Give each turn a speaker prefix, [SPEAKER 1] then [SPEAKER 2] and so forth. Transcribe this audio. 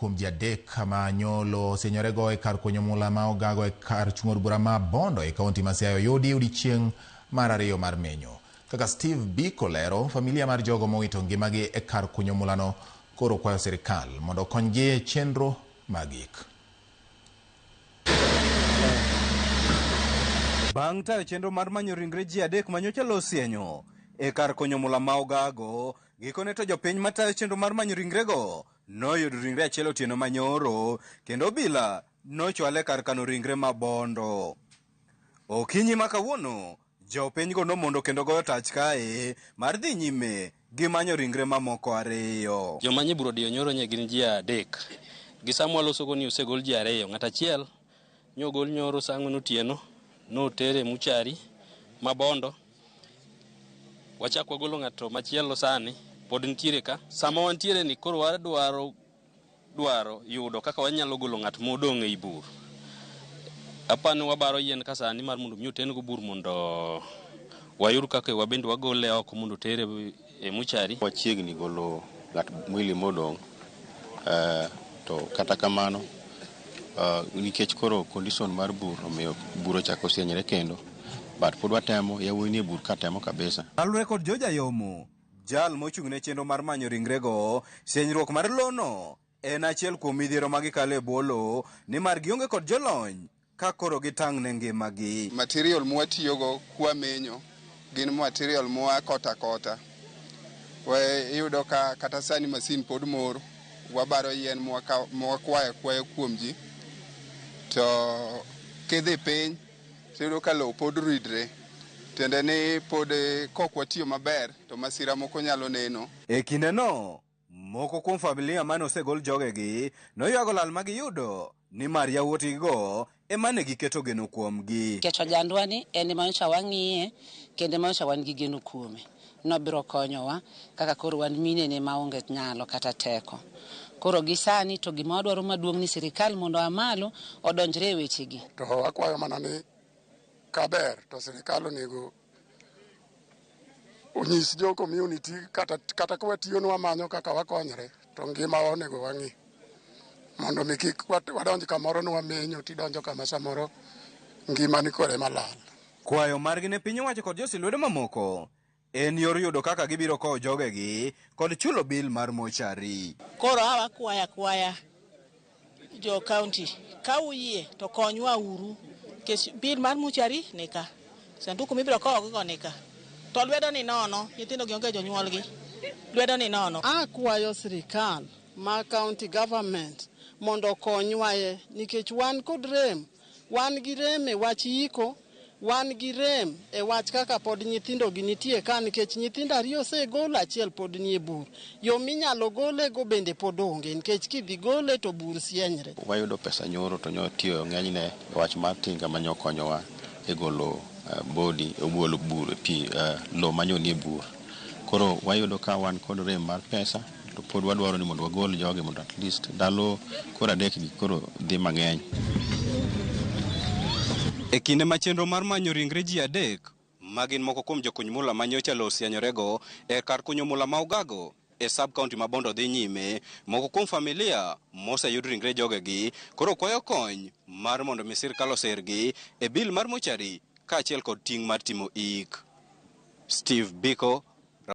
[SPEAKER 1] kuom ji 3 ma nyolo osienyore e kar kunyo mula ma Ogago e kar chung' od bura ma Bondo e kaunti ma Siaya oyudi odiechieng' mar 2 mar menyo. Kaka Steve Biko lero, familia mar jogo mowito ngimagi e kar kunyo mulano koro kwayo sirikal mondo okonygi e chenro mag ik.
[SPEAKER 2] Bang' tayo chenro mar manyo ringre ji 3 manyocha losienyo e kar kunyo mula ma Ogago, gikone to jopiny matayo chenro mar manyo ringrego noyudo ringre achiel otieno manyoro, kendo obila nochwale kar kano ringre ma Bondo. Okinyi ma kawuono, jopinygo nomondo kendo goyo tach kae mar dhi nyime gi manyo ringre mamoko 2.
[SPEAKER 3] Joma nye bur odiyo nyoro nye gin ji 3. Gi sama walosogo ni osegol ji 2, ng'at achiel nyogol nyoro saa 4 otieno, notere muchari ma Bondo. Wachak wagolo ng'ato machielo sani, pod nitiere ka. Sama wantiere ni koro wadwaro dwaro yudo kaka wanyalo golo ng'at modong' ei bur. Apani wabaro yien ka sani mar mondo mi oten go bur mondo wayud kaka wabende wagole oko mondo otere e muchari.
[SPEAKER 4] Wachiegni golo ng'at mwili modong', to kata kamano, nikech koro condition mar bur omiyo bur ochako sienyre kendo, but pod watemo, yawuoyi nie bur ka temo kabisa.
[SPEAKER 2] Kaluwore kod George Ayomo, jal mochung' ne chenro mar manyo ringrego, sienyruok mar lono en achiel kuom midhiero ma gikalo e bwo lowo, nimar gionge kod jolony ka koro gitang' ne ngimagi.
[SPEAKER 5] Material mwatiyogo kwamenyo gin material moa kota kota. We iyudo ka kata sani masin pod mor, wabaro yien mwakwayo akwaya kuom ji. To kidhi piny tiyudo ka lowo pod ridre. Tiende ni pod kok watiyo maber to masira moko nyalo neno.
[SPEAKER 2] E kindeno, moko kuom familia mane osegol jogegi noywago lal ma giyudo nimar yawuotgigo ema ne giketo geno kuomgi.
[SPEAKER 6] Nikech ojandwa ni en ema nyocha wang'iye kendo ema nyocha wan gi geno kuome. Nobiro konyowa kaka koro wan minene maonge nyalo kata teko. Koro gi sani to gima wadwaro maduong' ni sirikal mondo oa malo odonjre e wechegi.
[SPEAKER 7] To akwayo mana ni kaber to sirikal onego onyis jo community kata ka watiyo ni wamanyo kaka wakonyre to ngima onego wang'i mondo mi kik wadonj kamoro ni wamenyo tidonjo kama samoro ngima ni kore malal.
[SPEAKER 2] Kwayo margi ne piny owacho kod josi lwedo mamoko en yor yudo kaka gibiro kowo jogegi kod chulo bil mar mochari.
[SPEAKER 8] Koro awa kwaya kwaya jo county ka uyie to konywa uru nikech bil mar mochari ni ka, sanduku mibiro kowogigo ni ka, to lwedo ni nono, nyithindo gi onge jonyuolgi, lwedo ni nono.
[SPEAKER 9] Akwayo sirikal ma county government mondo okonywaye nikech wan kod rem, wan gi rem e wach iko, wan gi rem e wach kaka pod nyithindo gi nitie ka nikech nyithindo 2 osegol, achiel pod nie bur. Yo minyalo golego bende pod onge nikech kidhi gole to bur sienyre.
[SPEAKER 4] Wayudo pesa nyoro to nyo tiyo ng'enyne e wach mar tinga manyo konyowa e golo body, e golo bur, pi, lowo manyo nie bur. Koro wayudo ka wan kod rem mar pesa to pod wadwaro ni mondo wagol jogi mondo at least ndalo koro 3 gi koro dhi mang'eny.
[SPEAKER 2] E kinde ma chenro mar manyo ringre ji 3 ma gin moko kuom jokuny mula ma nyocha lowo osienyorego e kar kunyo mula ma Ogago e sub county ma Bondo dhi nyime, moko kuom familia moseyud ringre jogegi koro kwayo kony mar mondo mi sirkal osergi e bil mar mochari kaachiel kod ting' mar timo ik. Steve Biko,